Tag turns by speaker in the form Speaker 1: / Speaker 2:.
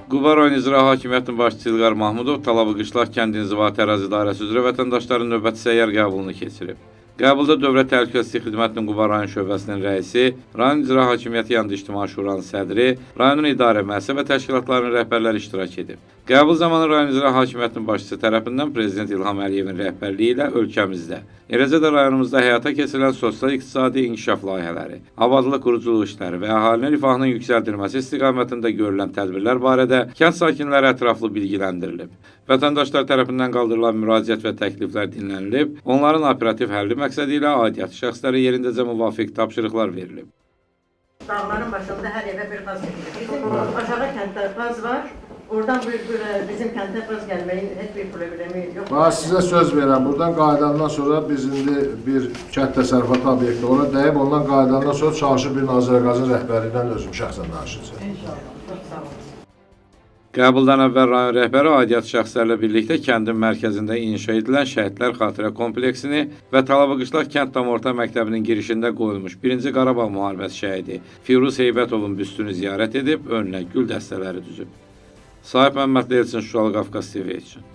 Speaker 1: Quba rayon İcra Hakimiyyətinin başçısı İlqar Mahmudov Talalı Qışlaq kənd inzibati ərazi idarəsi üzrə vətəndaşların növbəti səyyar qəbulunu keçirib. Qəbulda Dövlət Təhlükəsizlik Xidmətinin Quba rayon şöbəsinin rəisi, rayon İcra Hakimiyyəti yanında İctimai Şuranın sədri, rayonun idarə, müəssisə və təşkilatlarının rəhbərləri iştirak edib. Qəbul zamanı rayon İcra Hakimiyyətinin başçısı tərəfindən Prezident İlham Əliyevin rəhbərliyi ilə ölkəmizdə, eləcə də rayonumuzda həyata keçirilən sosial-iqtisadi inkişaf layihələri, abadlıq quruculuq işləri və əhalinin rifahının yüksəldilməsi istiqamətində görülən tədbirlər barədə kənd sakinləri ətraflı bilgiləndirilib. Vətəndaşlar tərəfindən qaldırılan müraciət və təkliflər dinlənilib, onların operativ həlli məqsədi ilə aidiyyatı şəxslərə yerindəcə müvafiq tapşırıqlar verilib.
Speaker 2: Dağların başında hər evə bir qaz getirir. Bizim aşağı kənddə qaz var. Oradan bizim kəndə qaz gəlməyin heç bir problemi yox.
Speaker 3: Bax, sizə söz verirəm. Buradan qayıdandan sonra biz indi bir kənd təsərrüfatı obyekti ora dəyib, ondan qayıdandan sonra çalışıb bir Nazirəqazın rəhbəri ilə özüm şəxsən danışacağam.
Speaker 2: İnşallah. Çox sağ olun.
Speaker 1: Qəbuldan əvvəl rayon rəhbəri aidiyyatı şəxslərlə birlikdə kəndin mərkəzində inşa edilən Şəhidlər Xatirə kompleksini və Talalı Qışlaq kənd tam orta məktəbinin girişində qoyulmuş 1-ci Qarabağ müharibəsi şəhidi Firuz Heybətovun büstünü ziyarət edib, önünə gül dəstələri düzüb. Sahib Məmmədli Elçin, Şuşalı Qafqaz TV üçün.